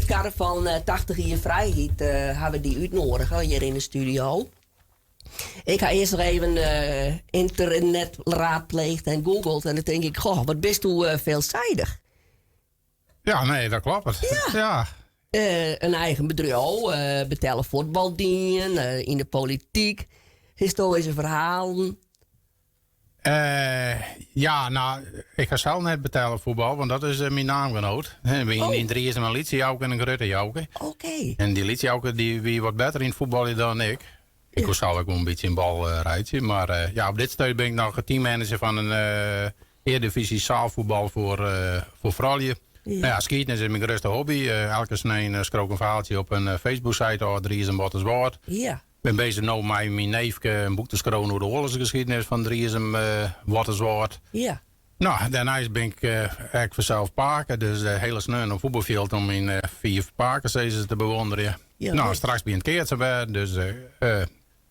it kader fan 80 jier frijheid hawwe we dy útnoadige hjir yn de studio. Ik ha earst noch even ynternet raadpleegd en googeld en dan tink ik, goh, wat bisto veelzijdig. Ja, nee, dat kloppet. Ja. Ja. In eigen bedriuw, betelle fuotbal dien, yn de polityk, histoaryske ferhalen. Ja, no, ik ha sels net betelle fuotbal, want dat is myn naamgenoat. We hiene yn Driezum in lytse Jouke en in grutte Jouke. En dy lytse Jouke dy wie wat better yn it fuotbaljen dan ik. Ik koe sels ek wol in bytsje in bal reitsje, mar ja, op dit stuit bin ik noch teammanager fan in earedivyzje zaalvoetbal foar froulju. No ja, skiednis is myn grutste hobby. Elke snein skriuw ik in ferhaaltsje op in Facebook-site ôf, Driezum Wotterswâld. Ik bin bezich no mei myn neefke in boek te skriuwen oer de oarlochsgeskiednis fan Driezum Wotterswâld. No, dêrneist bin ik ek fansels pake, dus de hiele sneon op fuotbalfjild om myn fiif pakesizzers te bewûnderjen. No, straks by in keatsen wer, dus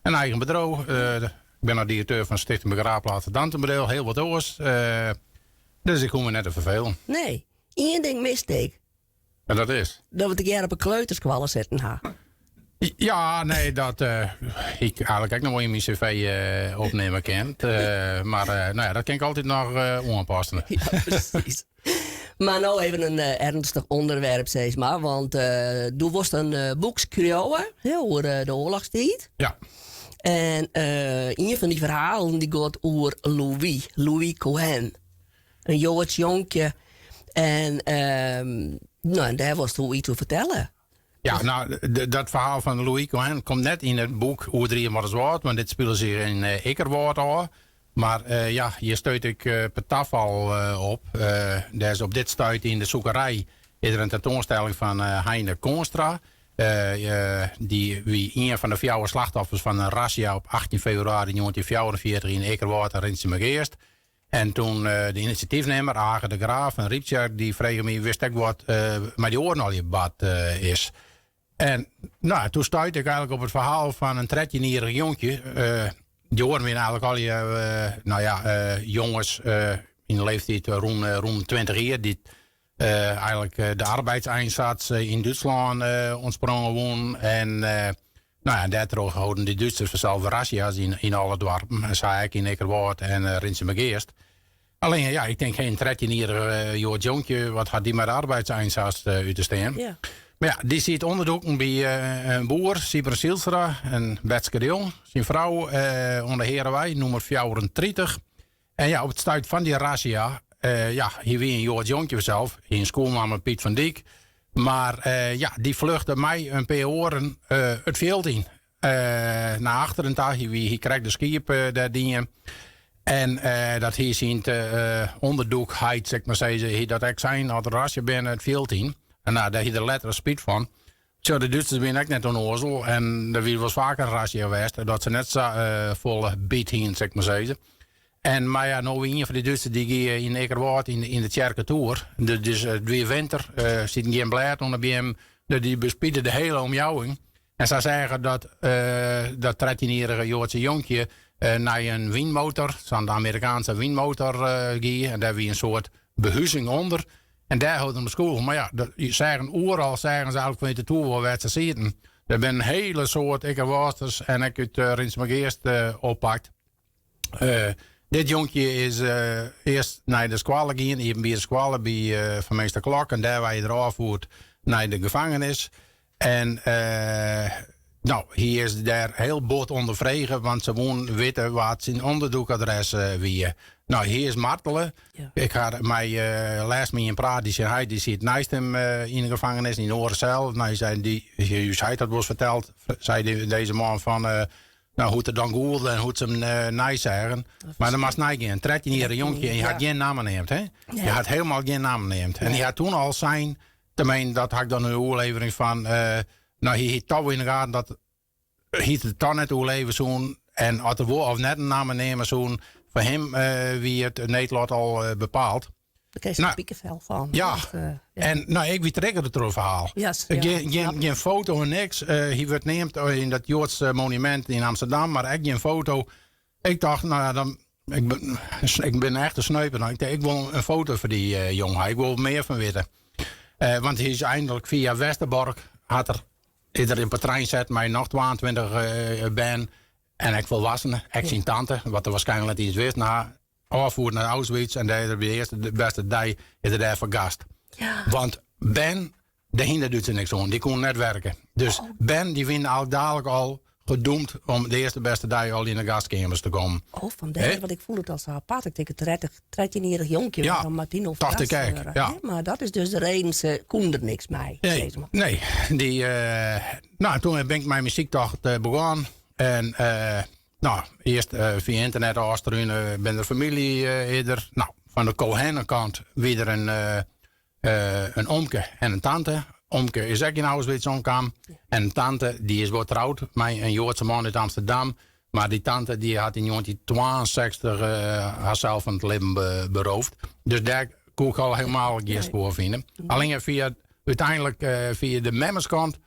in eigen bedriuw. Ik bin noch direkteur fan Stichting Begraafplaats Dantumadiel, hiel wat oars. Dus ik hoech my net te ferfelen. Nee, ien ding miste ik. En dat is? Dat we tegearre op 'e kleuterskoalle sitten ha. Ja, nee, dat hie ik eigenlik ek noch wol yn myn CV opnimme kind. Mar no ja, dat kin ik altyd noch oanpassen. Ja, presys. Mar no even in ernstich ûnderwerp, sis mar. Want do wolst in boek skriuwe, hè, oer de oarlochstiid. Ja. En ien fan dy ferhalen dy giet oer Louis, Louis Cohen. In Joads jonkje. En no, dêr wolst do iets oer fertelle. Ja, no, dat ferhaal fan Louis Cohen komt net yn it boek oer Driezum Wâld, want dit spile sich yn Ikkerwâld ôf. Mar ja, hjir stuit ik per tafal op. Dêr is op dit stuit yn de Sûkerei is der in tentoanstelling fan Heine Koonstra. Dy wie ien fan de fjouwer slachtoffers fan in razzia op 18 febrewaris 1944 yn Ikkerwâld en Rinsumageast. En toen de inisjatyfnimmer, Age de Graaf fan Ryptsjerk, dy frege my, witst ek wat mei dy oaren allegear bard is? En no, toen stuitte ik eigenlik op it ferhaal fan in trettjinjierrich jonkje. Dy oaren wiene eigenlik allegear, no ja, jonges yn de leeftiid rûn 20 jier, dy't eigenlik de Arbeitseinsatz yn Dútslân ûntsprongen woenen. En no ja, dêrtroch holden dy Dútsers fansels razzia's yn alle doarpen. En sa ek yn Ikkerwâld en Rinsumageast. Allinne, ja, ik tink, hé, in trettjinjierrich Joads jonkje, wat hat dy mei de Arbeitseinsatz út te stean? Mar ja, dy siet ûnderdûken by in boer, Sybren Zylstra, en Betske de Jong, syn frou, oan de Hearewei, nûmer 34. En ja, op it stuit fan dy razzia, ja, hy wie in Joads jonkje fansels, hie in skûlnamme Piet van Dyk. Mar ja, dy fluchte mei in pear oaren it fjild yn. Nei achteren ta, hy hie krekt de skiep dêr dien. En dat hie syn ûnderdûkheit, sil ik mar sizze, hie dat ek sein, as der razzia binne, it fjild yn. En no, dêr hie er letter spyt fan. Tsja, de Dútsers wiene ek net ûnnoazel en der wie wolris faker razzia west, dat se net sa folle byt hiene, sil ik mar sizze. En, mar ja, no wie ien fan dy Dútsers dy gie yn Ikkerwâld yn de tsjerketoer. Dus it wie winter, siet gjin blêd oan de beammen, dus dy bespiede de hiele omjouwing. En sa seach er dat dat trettjinjierrige Joadse jonkje nei in wynmotor, sa'n Amerikaanske wynmotor, gie. En dêr wie in soart behuzing ûnder. En dêr hold er him skûl. Mar ja, dat, seagen, oeral seagen se eigenlik fanút de toer wol wêr't se sieten. Der binne in hiele soad Ikkerwâldsters en ek út Rinsumageast oppakt. Dit jonkje is earst nei de skoalle gien, iepenbiere skoalle by fan meester Klok. En dêr waard er ôffierd nei de gefangenis. En no, hy is dêr hiel bot ûnderfrege, want se woenen witte wat syn ûnderdûkadres wie. No, hy is martele. Ik ha mei lêst mei ien praat, dy syn heit, dy siet neist him yn de gefangenis, yn in oare sel. No, hy sei, dy, ús heit hat wolris ferteld, sei dizze man fan, no, hoe't er dan gûlde en hoe't se him neiseagen. Mar dan moatst neigean, trettjinjierrich jonkje en hy hat gjin namme neamd, hè? Hy hat hielendal gjin namme neamd. En hy hat toen al sein, Teminsten, dat ha ik dan in oerlevering fan. No, hy hie toch wol yn de gaten dat hy it toch net oerleve soe. En as er wol of net in namme neame soe, foar him wie it needlot al bepaald. Dêr krijst no pikefel fan. Ja. Dat, ja. En no, ik wie triggere troch it ferhaal. Yes, ja, Gjin foto en niks. Hy wurdt neamd yn dat Joads monumint yn Amsterdam, mar ek gjin foto. Ik tocht, no ja, dan, ik bin echt in sneuper. No, ik wol in foto fan dy jonge ha. Ik wol mear fan witte. Want hy is eindelijk fia Westerbork hat er, is er yn de trein set mei noch 22 bern en ek volwassenen, ek syn tante, wat er waarskynlik net iens wist, na ôffierd nei Auschwitz en dêr is er by de earste de bêste dei is er dêr fergast. Want bern, dêr hiene de Dútsers niks oan, dy koene net werke. Dus bern dy wiene al dalik al gedoemd om de earste bêste dei al yn de gaskeamers te kommen. Oh, vandaar, want ik voel it al sa apart. Ik tink it 13-jierrich jonkje, waarom moat dy no dacht ik fergast ek, wurde, ja. hè? Mar dat is dus de reden, se koene der niks mei, Nee, sis mar. nee. Die, nou, toen ben ik mei myn syktocht begûn. En nou, earst fia ynternet ôfstrune, bin der famylje eerder. Nou, fan de Cohen-kant wie der in omke en in tante. Omke is ek yn Auschwitz omkaam. En in tante dy is wol troud mei in Joadse man út Amsterdam. Mar dy tante dy hat yn 1962 harsels fan it libben beroofd. Dus dêr koe ik al helemaal gjin spoar fine. Allinne úteinlik fia de memmeskant,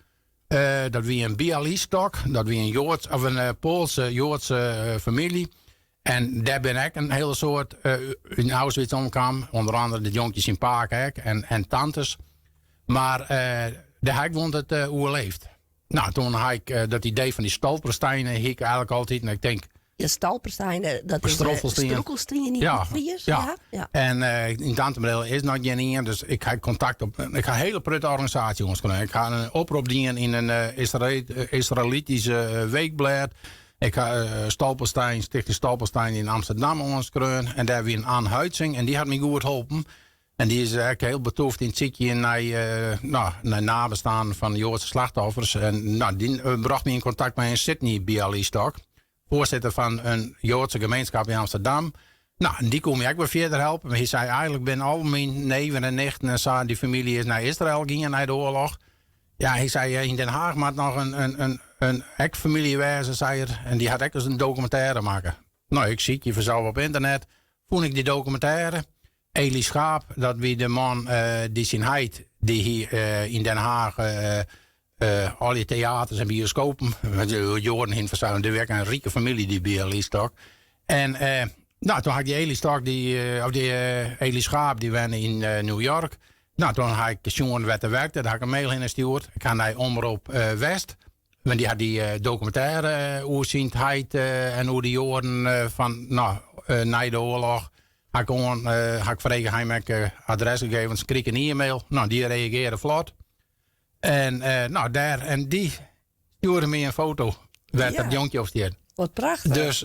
dat wie in Bialystok, dat wie in Joads, of in Poalse Joadse famylje. En dêr binne ek in hiele soad yn Auschwitz omkaam. Under oare de jonkjes syn pake ek en tantes. Mar dêr ha ik wol it oerleefd. Nou, toen ha ik dat idee fan dy stolpersteinen hie ik eigentlik altyd. En ik tink, Ja, stolpersteinen, dat is Stroffelstien. Strûkelstien yn Ja, it Fries. ja. Ja, ja. En yn Dantumadiel is noch gjin ien, dus ik ha kontakt op. Ik ha in hiele protte organisaasje oanskreaun. Ik ha in oprop dien yn in Israelityske weekblêd. Ik ha Stolperstein, Stichting Stolperstein yn Amsterdam oanskreaun. En dêr wie in Ann Huitzing en dy hat my goed holpen. En dy is ek hiel betûft yn it sykjen nou, nei nabestaanden fan Joadse slachtoffers. En nou, dy brocht my yn kontakt mei in Sidney Bialystok, foarsitter fan in Joadse gemeenskap yn Amsterdam. Nou, en dy koe my ek wer fierder helpe. Mar hy sei, eigentlik binne al myn neven en nichten en sa, dy famylje is nei Israël gien nei de oarloch. Ja, hy sei, yn Den Haag moat noch in ek famylje wêze, sei er. En dy hat ek ris in dokumintêre makke. Nou, ik sykje fansels op ynternet. Fûn ik dy dokumintêre. Eli Schaap, dat wie de man dy syn heit, dy hie yn Den Haag al dy teaters en bioskopen. De Joaden hiene fersoarge. Der wie ek in rike famylje, dy Bialystok. En nou, toen ha ik dy Eli Stok, dy, of dy Eli Schaap, dy wenne yn New York. Nou, toen ha ik sjoen wêr't er werkte. Dêr ha ik in mail hinne stjoerd. Ik ha nei Omrop West. Want dy hat dy dokumintêre oer syn heit en oer de Joaden fan, nou, nei de oarloch. Ha ik oan, ha ik frege hy my adresgegevens, krige ik in e-mail. Nou, dy reagearre flot. En nou, dêr, en dy stjoerde my in foto wêr't dat jonkje op stiet. Wat prachtich. Dus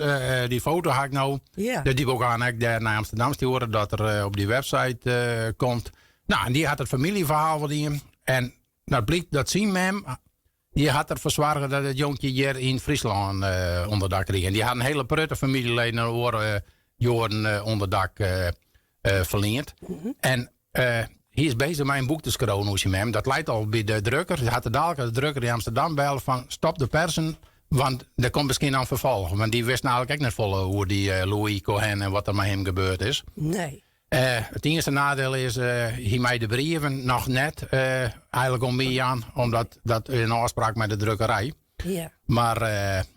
dy foto ha ik no. Dus dy wol ik aan ek dêr nei Amsterdam stjoere, dat er op dy website komt. Nou, en dy hat it famyljeferhaal wat dien. En nou, it blykt dat syn mem, dy hat derfoar soarge dat it jonkje hjir yn Fryslân ûnderdak krige. En dy hat in hiele protte famyljeleden en oare Joaden ûnderdak ferliend. En hy is bezich mei in boek te skriuwen oer syn mem. Dat leit al by de drukker. Hy hat der dalik de drukker yn Amsterdam belle fan stop de persen, want der komt miskien in ferfolch. Want dy wist nammentlik ek net folle oer dy Louis Cohen en wat der mei him gebeurd is. Nee. It iennichste nadiel is, hy mei de brieven noch net eigentlik oan my jaan, omdat dat in ôfspraak mei de drukkerij. Mar,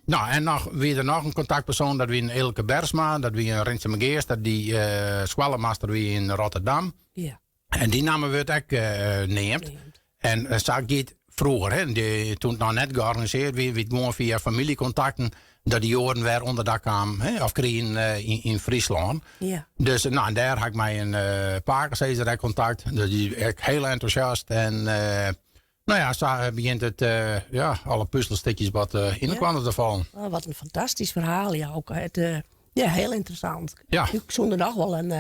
nou, en noch wie der noch in kontaktpersoan, dat wie in Eelke Bersma, dat wie in Rinsumageaster, dy skoallemaster wie yn Rotterdam. En dy namme wurdt ek neamd. En sa giet froeger, hè, toen it noch net georganisearre wie, wie it gewoan fia famyljekontakten dat dy Joaden wer ûnderdak kamen, hè, of krigen yn Fryslân. Dus, nou, en dêr ha ik mei in pakesizzer ek kontakt. Dus dy is ek hiel entûsjast. En nou ja, sa begjint it, ja, alle puzelstikjes wat yn elkoar te fallen. Oh, wat in fantastysk ferhaal, Jouke. It, ja, hiel ynteressant. Ik soe der noch wol in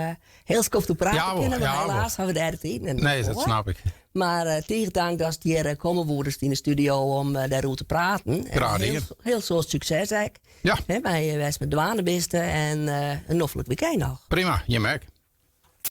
hiel skoft oer prate kinne, mar helaas hawwe we dêr de tiid net Nee, dat foar. snap ik. Mar tige tank datst hjir kommen woest yn de studio om dêroer te praten. En Graach hiel, dien. hiel soad sukses ek. Hè, mei wêr'tst mei dwaande bist en in noflik wykein noch. Prima, jim ek.